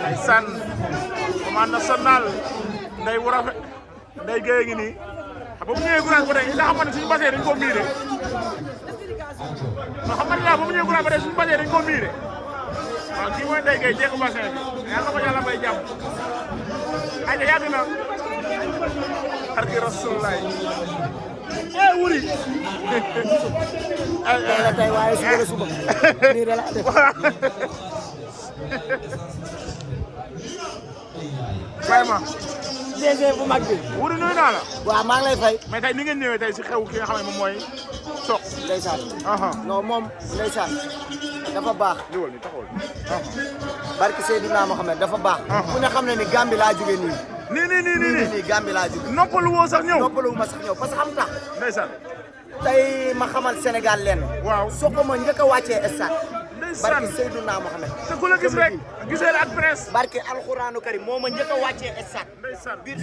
Ndeysaan commande national nday wu rafet nday géey ngi nii ba mu ñëwee Gounass ba tey nga xam ne suñu basee dañ ko miire non xam nga ba mu ñëwee Gounass ba tey suñu basee dañ ko miire waaw kii mooy nday géey jeexu bassin bi yàlla ko yàlla may jàmm ay da yàgg na barke Rasulullah wuri la tey waaye suba la suba nii da la def vraiment DG bu mag bi wuri nuyu naa la waaw maa ngi lay fay mais tey ni ngeen ñëwee tey si xew ki nga xam ne moom mooy Sokh ndeysaan non moom ndeysaan dafa baax liwal ni taxawal barke Seydina Mohamed dafa baax ku ne xam ne ni Gambie laa jóge nii Gambie laa jóge noppalu woo sax ñëw noppalu ma sax ñëw parce que xam tax ndeysaan tey ma xamal Sénégal leen waaw Sokh ma njëkk a wàccee stade barki Seydouna Mohamed. te ku la gis rek gisee ak presse. barki alxuraanu karim moo ma njëkk a wàccee stade. biir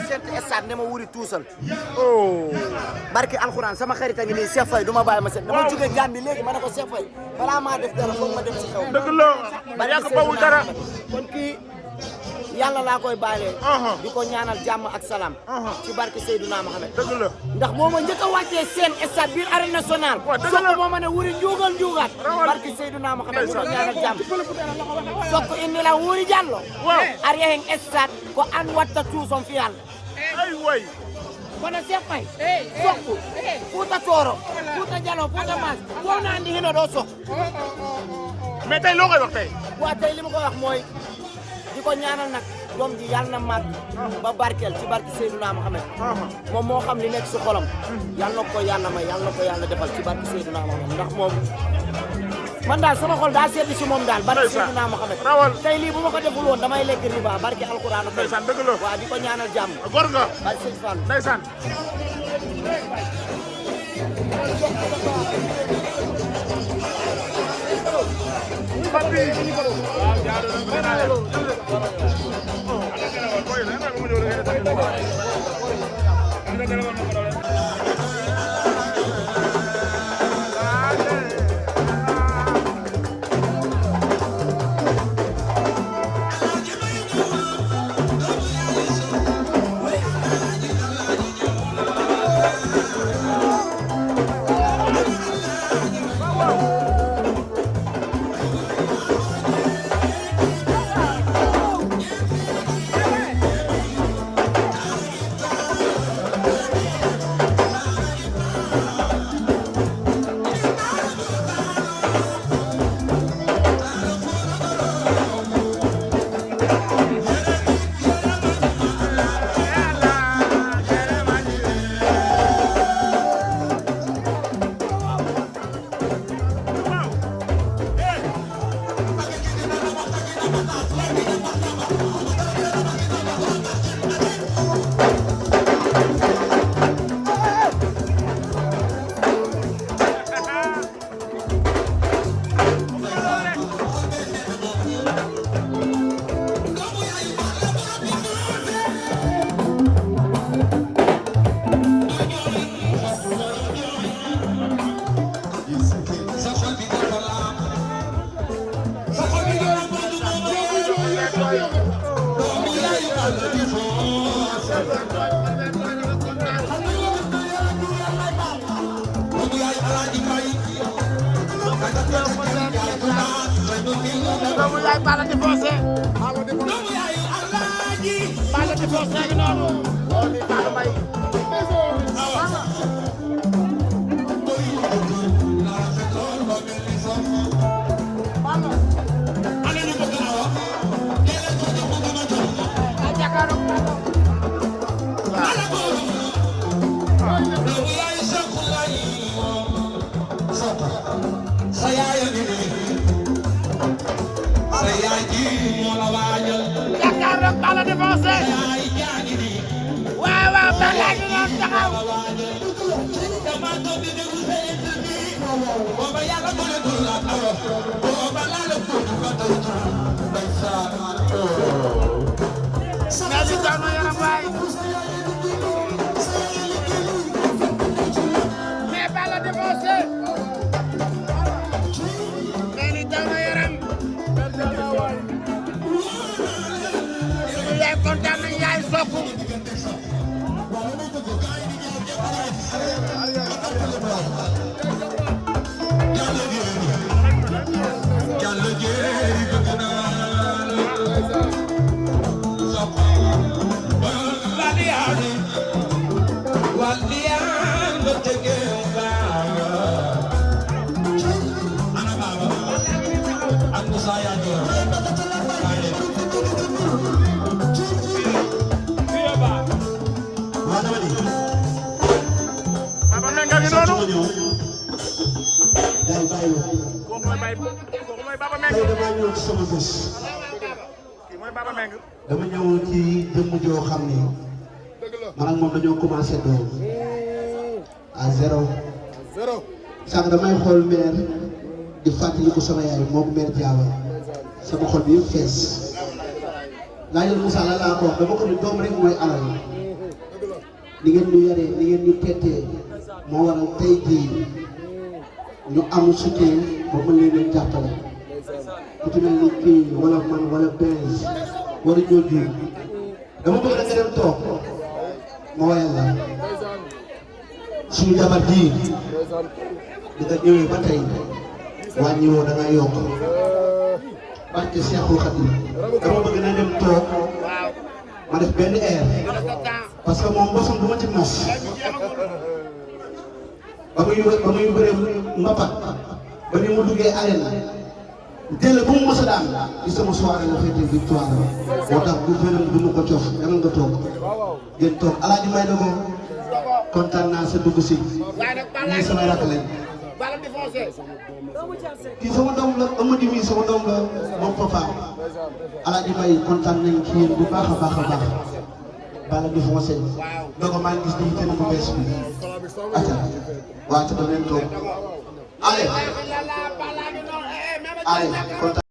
stade ne ma wuri tuusal. oh. barki alxuraan sama xarit a ngi nii Cheikh Faye du ma bàyyi ma set. dama jóge Gambie léegi ma ne ko Cheikh Faye balaa maa def dara foog ma dem si xew. dëgg la yàgg bawul dara. kon kii yàlla laa koy bàyyi. di ko ñaanal jàmm ak salaam. ci barki Seydouna Mohamed. dëgg la ndax moo ma njëkk a wàccee seen stade biir arène nationale. waaw dëgg la moo ma ne wuri njuugaat. barki Seydouna Mohamed di ko ñaanal jàmm. sokk indi la wuri jàllo. waaw ariyeeng stade ko an watta tuusom fi yàlla. ay way. kono Cheikh Faye. sokku Fuuta Tooro. Fuuta Jallo Fuuta Maas. foo naa andi hino doo sok. mais tey loo koy wax tey. waaw tey li ma ko wax mooy di ko ñaanal nag doom ji yàlla na màgg ba barkeel ci barki Seydouna Mohamed. moom moo xam li nekk si xolam. yàlla na ko yàlla may yàlla na ko yàlla defal ci barki Seydouna Mohamed ndax moom man daal sama xol daa seetlu si moom daal barki Seydouna Mohamed. tey lii bu ma ko deful woon damay lekk riba barki alxuraanu. ndeysaan dëgg la waaw di ko ñaanal jàmm. gor nga. barki Sëñ Fall. ndeysaan. doomu yaay Balla Défoncé Balla Défoncé ngi noonu doomu Balla Mbaye jàkkaarloo Balla Défoncé waaw waaw Balla ngi noonu taxaw mais li taw na yaram waay mais Balla Défoncé mais li taw na yaram yaay kontaan nañ yaay sokku Baba Menga ngi noonu. kooku mooy Baba Menga. kii mooy Baba Menga. dama ñëwoon ci jëmm joo xam ni man ak moom dañoo commencé à zéro. sànq damay xool meer di fàttali ko sama yaay moom mère Diawa sama xol bi yëpp fees laajal Moussa la laa ko wax dama ko ne doom rek mooy alal ni ngeen ñu yaree ni ngeen ñu tettee moo waral tey jii ñu am soutien ba mën leen jàppale ku ci mel ni kii wala man wala Benz wala jooju dama bëgg nga dem toog ma wayal la suñu jabar ji di nga ñëwee ba tey wàññi woo da nga yokk barke Seexul Xadim dama bëgg na dem toog ma def benn air parce que moom bosam du ma ci mos ba muy bëree mbapat ba ni mu duggee arène jële bu mu mos a daan ci sama soirée la fête victoire moo tax bu feneen du ma ko cof demal nga toog ngeen toog Alaaji may na ko kontaan naa sa dugg si ñii samay rakk lañ kii sama doom la Amady mi sama doom la moom papa Alaaji may kontaan nañ ci yéen bu baax a baax a baax bala di foncé dogo maa ngi gis ni kenn bu bees bi ata waa ca ba leen toog allez kontaan